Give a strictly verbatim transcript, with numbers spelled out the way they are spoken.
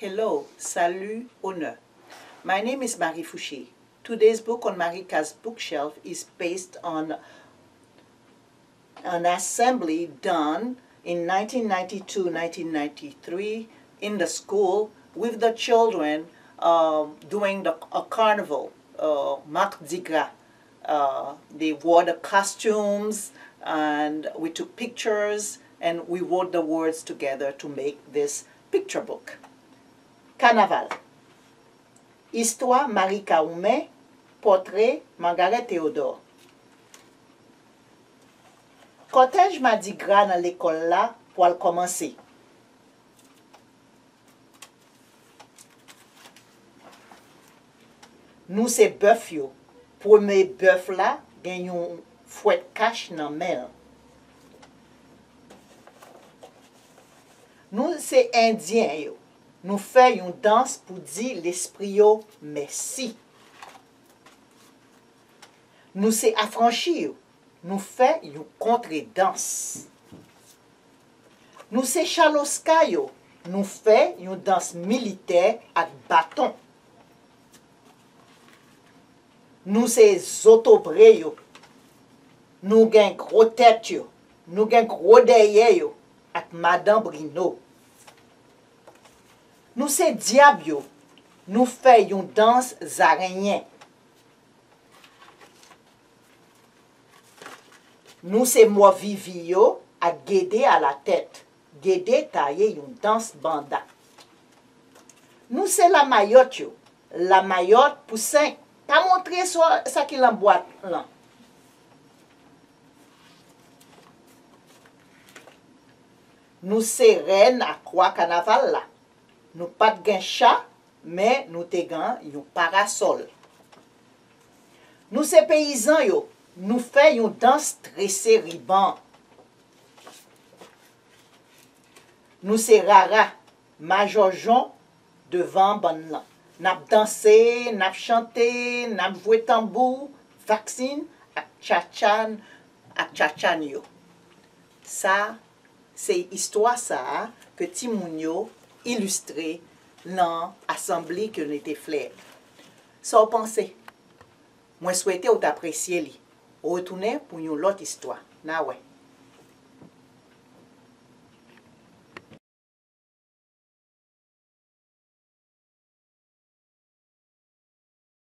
Hello, salut, honneur. My name is Marie Fouché. Today's book on Marika's bookshelf is based on an assembly done in nineteen ninety-two, nineteen ninety-three in the school with the children, um, doing the, a carnival, uh, Mardi Gras. Uh, they wore the costumes and we took pictures and we wrote the words together to make this picture book. Kanaval. Istwa Marika Oumen, pòtre Margaret Théodore. Kòtèj Madigra nan lekòl la pwal kòmanse. Nou se bèf yo. Premye bèf la gen yon fwèt kach nan men l. Nou se endyen yo. Nou fè yon dans pou di lespri yo mèsi. Nou se afranchi yo. Nou fè yon kontredans. Nou se chaloska yo. Nou fè yon dans militè ak baton. Nou se zotobre yo. Nou gen gwo tèt yo. Nou gen gwo dèyè yo ak madan Brino. Nou se dyab yo. Nou fè yon dans zarenyen. Nou se mò vivi yo ak gede alatèt. Gede taye yon dans banda. Nou se lamayòt yo. Lamayòt pou senk. Pa montre sa, sa ki lan bwat lan. Nou se rèn ak wa kanaval la. Nou pa t gen cha, men nou te gen yon parasòl. Nou se peyizan yo. Nou fè yon dans trese riban. Nou se rara, majòjon devan bann lan. N ap danse, n ap chante, n ap jwe tanbou, vaksin ak tchatchan, ak tchatchan yo. Sa se istwa sa a ke timoun yo ilistre nan asanble ke nou te fè. Sa w panse? Mwen swete w t apresye li. Retounen pou yon lòt istwa. N a wè.